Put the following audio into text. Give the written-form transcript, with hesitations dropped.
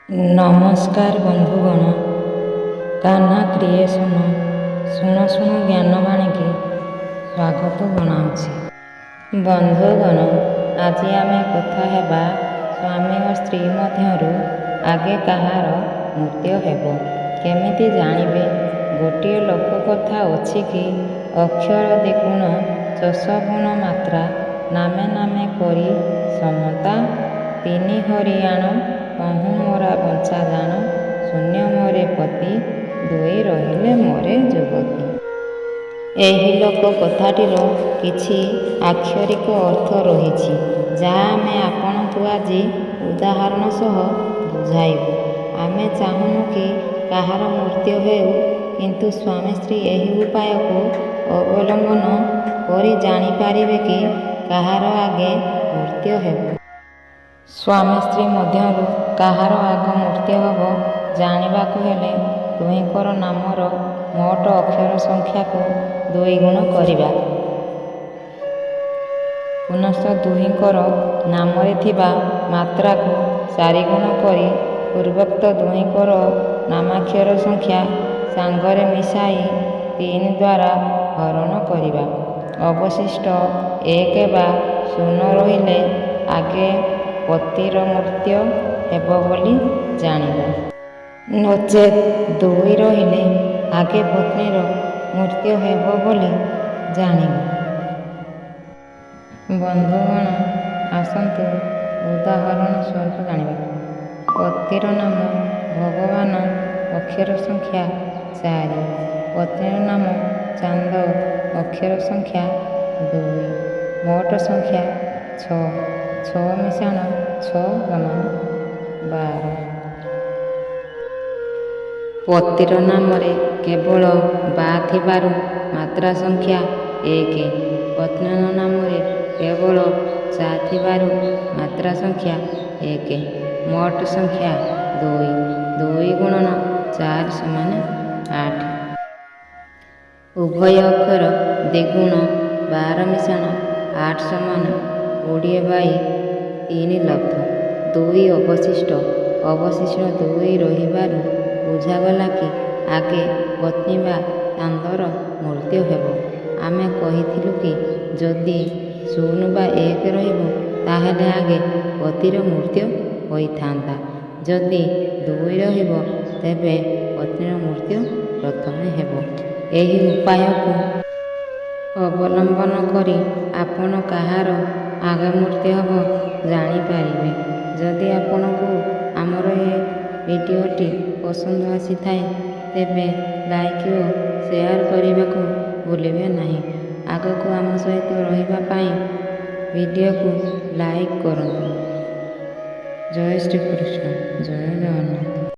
ନମସ୍କାର ବନ୍ଧୁଗଣ, କାହ୍ନା କ୍ରିଏସନ ଶୁଣ ଶୁଣ ଜ୍ଞାନବାଣୀକି ସ୍ୱାଗତ ଜଣାଉଛି। ବନ୍ଧୁଗଣ, ଆଜି ଆମେ କଥା ହେବା ସ୍ୱାମୀ ଓ ସ୍ତ୍ରୀ ମଧ୍ୟରୁ ଆଗେ କାହାର ମୃତ୍ୟୁ ହେବ କେମିତି ଜାଣିବେ। ଗୋଟିଏ ଲୋକ କଥା ଅଛି କି ଅକ୍ଷର ଦ୍ୱିଗୁଣ ଚଷ ଗୁଣ ମାତ୍ରା ନାମେ ନାମେ କରି ସମତା ତିନି ହରିଆଣ ତହୁଁ ମୋରା ବଞ୍ଚା ଜାଣ ଶୂନ୍ୟ ମରେ ପତି ଦୁଇ ରହିଲେ ମରେ ଯୁବତୀ। ଏହି ଲୋକ କଥାଟିର କିଛି ଆକ୍ଷରିକ ଅର୍ଥ ରହିଛି, ଯାହା ଆମେ ଆପଣଙ୍କୁ ଆଜି ଉଦାହରଣ ସହ ବୁଝାଇବୁ। ଆମେ ଚାହୁଁନୁ କି କାହାର ମୃତ୍ୟୁ ହେଉ, କିନ୍ତୁ ସ୍ୱାମୀ ସ୍ତ୍ରୀ ଏହି ଉପାୟକୁ ଅବଲମ୍ବନ କରି ଜାଣିପାରିବେ କି କାହାର ଆଗେ ମୃତ୍ୟୁ ହେବ। ସ୍ୱାମୀ ସ୍ତ୍ରୀ ମଧ୍ୟରୁ କାହାର ଆଗ ମୃତ୍ୟୁ ହେବ ଜାଣିବାକୁ ହେଲେ ଦୁହିଁଙ୍କର ନାମର ମୋଟ ଅକ୍ଷର ସଂଖ୍ୟାକୁ ଦୁଇ ଗୁଣ କରିବା। ପୁନଶ୍ଚ ଦୁହିଁଙ୍କର ନାମରେ ଥିବା ମାତ୍ରାକୁ ଚାରି ଗୁଣ କରି ପୂର୍ବୋକ୍ତ ଦୁହିଁଙ୍କର ନାମାକ୍ଷର ସଂଖ୍ୟା ସାଙ୍ଗରେ ମିଶାଇ ତିନି ଦ୍ୱାରା ହରଣ କରିବା। ଅବଶିଷ୍ଟ ଏକ ବା ଶୂନ ରହିଲେ ଆଗେ ପତିର ମୃତ୍ୟୁ ହେବ ବୋଲି ଜାଣିବା। ନଚେତ ଦୁଇ ରହିଲେ ଆଗେ ପତ୍ନୀର ମୃତ୍ୟୁ ହେବ ବୋଲି ଜାଣିବା। ବନ୍ଧୁଗଣ, ଆସନ୍ତୁ ଉଦାହରଣ ସ୍ୱରୂପ ଜାଣିବା। ପତିର ନାମ ଭଗବାନ, ଅକ୍ଷର ସଂଖ୍ୟା ଚାରି। ପତ୍ନୀର ନାମ ଚାନ୍ଦ, ଅକ୍ଷର ସଂଖ୍ୟା ଦୁଇ। ମୋଟ ସଂଖ୍ୟା ଛଅ। ଛଅ ମିଶାଣ ଛଅ ସମାନ 12। ପତିର ନାମରେ କେବଳ ବା ଥିବାରୁ ମାତ୍ରା ସଂଖ୍ୟା ଏକ। ପତ୍ନୀର ନାମରେ କେବଳ ଚା ଥିବାରୁ ମାତ୍ରା ସଂଖ୍ୟା ଏକ। ମୋଟ ସଂଖ୍ୟା ଦୁଇ। ଦୁଇ ଗୁଣନ ଚାରି ସମାନ ଆଠ। ଉଭୟ ଅକ୍ଷର ଦ୍ୱିଗୁଣ, 12 ମିଶାଣ ଆଠ ସମାନ 20/3 ଲବ୍ଧ ଦୁଇ ଅବଶିଷ୍ଟ। ଅବଶିଷ୍ଟ ଦୁଇ ରହିବାରୁ ବୁଝାଗଲା କି ଆଗେ ପତ୍ନୀ ବା ଚାନ୍ଦର ମୃତ୍ୟୁ ହେବ। ଆମେ କହିଥିଲୁ କି ଯଦି ଶୂନ ବା ଏକ ରହିବ, ତାହେଲେ ଆଗେ ପତିର ମୃତ୍ୟୁ ହୋଇଥାନ୍ତା। ଯଦି ଦୁଇ ରହିବ, ତେବେ ପତ୍ନୀର ମୃତ୍ୟୁ ପ୍ରଥମେ ହେବ। ଏହି ଉପାୟକୁ ଅବଲମ୍ବନ କରି ଆପଣ କାହାର ଆଗେ ମୃତ୍ୟୁ ହେବ ଜାଣିପାରିବେ। ଯଦି ଆପଣଙ୍କୁ ଆମର ଏ ଭିଡ଼ିଓଟି ପସନ୍ଦ ଆସିଥାଏ, ତେବେ ଲାଇକ୍ ଓ ସେୟାର କରିବାକୁ ଭୁଲିବେ ନାହିଁ। ଆଗକୁ ଆମ ସହିତ ରହିବା ପାଇଁ ଭିଡ଼ିଓକୁ ଲାଇକ୍ କରନ୍ତୁ। ଜୟ ଶ୍ରୀକୃଷ୍ଣ, ଜୟ ଜଗନ୍ନାଥ।